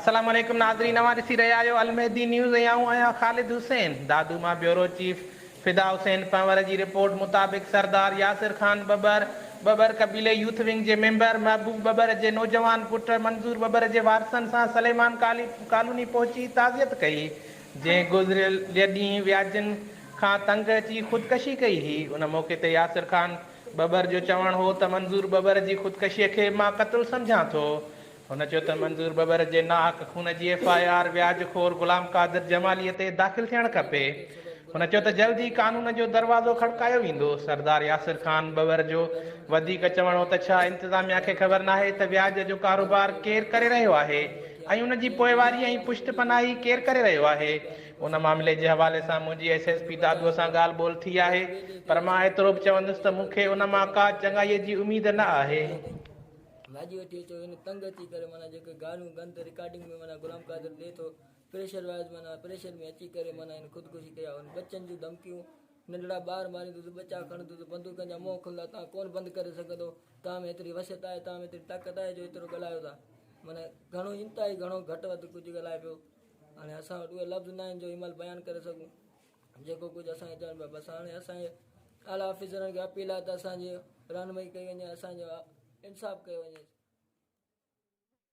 السلام عليڪم ناظرين اوهان ڏسي رهيا آهيو المهدي نيوز ۽ آئون آهيان خالد حسين دادو مان بيورو چيف فدا حسين پنهور جي رپورٽ مطابق سردار ياسر خان ٻٻر ٻٻر قبيلي يوٿ ونگ جي ميمبر محبوب ٻٻر جي نوجوان پٽ منظور ٻٻر جي وارثن سان سليمان ڪالوني پهچي تعزيت ڪئي جنهن گذريل ڏينهن وياجين کان تنگ اچي خودڪشي ڪئي هئي ان موقعي تي ياسر خان ٻٻر جو چوڻ هو ته منظور ٻٻر جي خودڪشي کي مان قتل سمجهان ٿو هن چيو ته منظور ٻٻر جي ناحق خون جي ايف I R وياج خور غلام قادر جمالي تي داخل ٿيڻ کپي. هن چيو ته جلد ئي قانون جو دروازو کڙڪايو ويندو. سردار ياسر خان ٻٻر جو وڌيڪ چوڻ هو ته ڇا انتظاميا کي خبر ناهي ته وياج جو ڪاروبار ڪير ڪري رهيو آهي ۽ ان جي پوئواري ۽ پشت پناهي ڪير ڪري رهيو آهي. ان معاملي جي حوالي سان منهنجي ايس ايس پي دادوء سان ڳالهه ٻولهه ٿي آهي پر مان ايترو به چوندس ته مون کي ان مان ڪا چڱائي جي اميد نه آهي. ڀاڄي وٺي اچو هن تنگ اچي ڪري معنيٰ جيڪي گاريون گند رڪارڊنگ ۾ معنيٰ غلام قادر ڏي ٿو پريشر وائز معنيٰ پريشر ۾ اچي ڪري معنيٰ هن خودڪشي ڪئي آهي هن ٻچن جون ڌمڪيون ننڍڙا ٻار ماريندس ٻچا کڻندس بندوقن جا منهن کلندا تان ڪون بند ڪري سگهندو تان ۾ ايتري وسعت آهي تان ۾ ايتري طاقت آهي جو ايترو ڳالهايو ٿا معنيٰ گهڻو انتهائي گهڻو گهٽ وڌ ڪجهه ڳالهائي پيو هاڻي اسان وٽ اهي لفظ نه آهن جو هن مهل بيان ڪري سگهون جيڪو ڪجهه اسان کي چون پيا بس هاڻي اسان جي اعليٰ آفيسرن کي اپيل آهي ته اسان جي رهنمائي ڪئي وڃي اسان جو انصاف ڪيو وڃي.